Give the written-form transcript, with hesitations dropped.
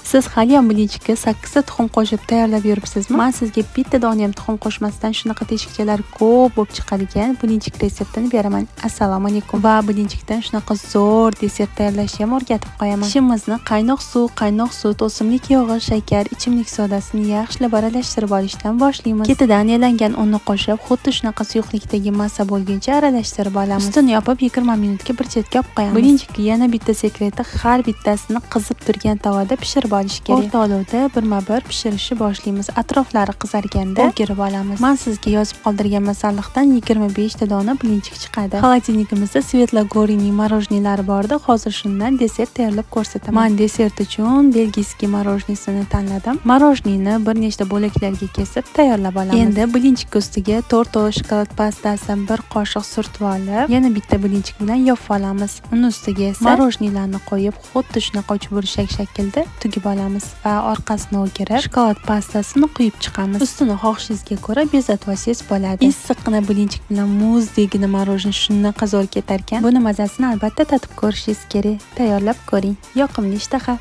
Siz haliyam блинчик ka sakkizta tuxum qo'shib tayyorlab yuribsizmi? Man sizga bitta dona ham tuxum qo'shmasdan shunaqa teshikchalar ko'p bo'lib chiqadigan блинчик retseptini beraman. Assalomu alaykum. Va блинчик dan shunaqa zo'r desert tayyorlashni ham o'rgatib qo'yaman. Ishimizni qaynoq suv, qaynoq sut, o'simlik yog'i, shakar, ichimlik sodasini yaxshilab aralashtirib olishdan boshlaymiz. Ketidan elangan unni qo'shib, xuddi shunaqa suyuqlikdagi massa bo'lguncha aralashtirib olamiz. Ustini yopib 20 minutga bir chetga olib qo'yamiz. Блинчик ni yana bitta sekreti: har bittasini qizib turgan tovada pishirib olish kerak. O'rta olovda birma-bir pishirishni boshlaymiz. Atroflari qizarganda o'girib olamiz. Men sizga yozib qoldirgan masalliqdan 25 ta dona блинчик chiqadi. Холодильник imizda Светлогорье мороженое lari bor edi. Hozir shundan desert tayyorlab ko'rsataman. Men desert uchun бельгийский мороженое sini tanladim. Мороженое ni bir nechta bo'laklarga kesib tayyorlab olamiz. Endi блинчик ustiga to'rto'l shokolad pastasini bir qoshiq surtib olib, yana bitta блинчик bilan yopib olamiz. Uni ustiga esa мороженое larni qo'yib, xuddi shunaqa uchburchak shaklda tugib olamiz va orqasini o'girib, shokolad pastasini quyib chiqamiz. Ustini xohishingizga ko'ra bezatib olsangiz bo'ladi. Issiqqina блинчик bilan muzdekgina мороженое shunaqa zo'r ketarkan. Buni mazasini albatta tatib ko'rishingiz kerak. Tayyorlab ko'ring. Yoqimli ishtaha.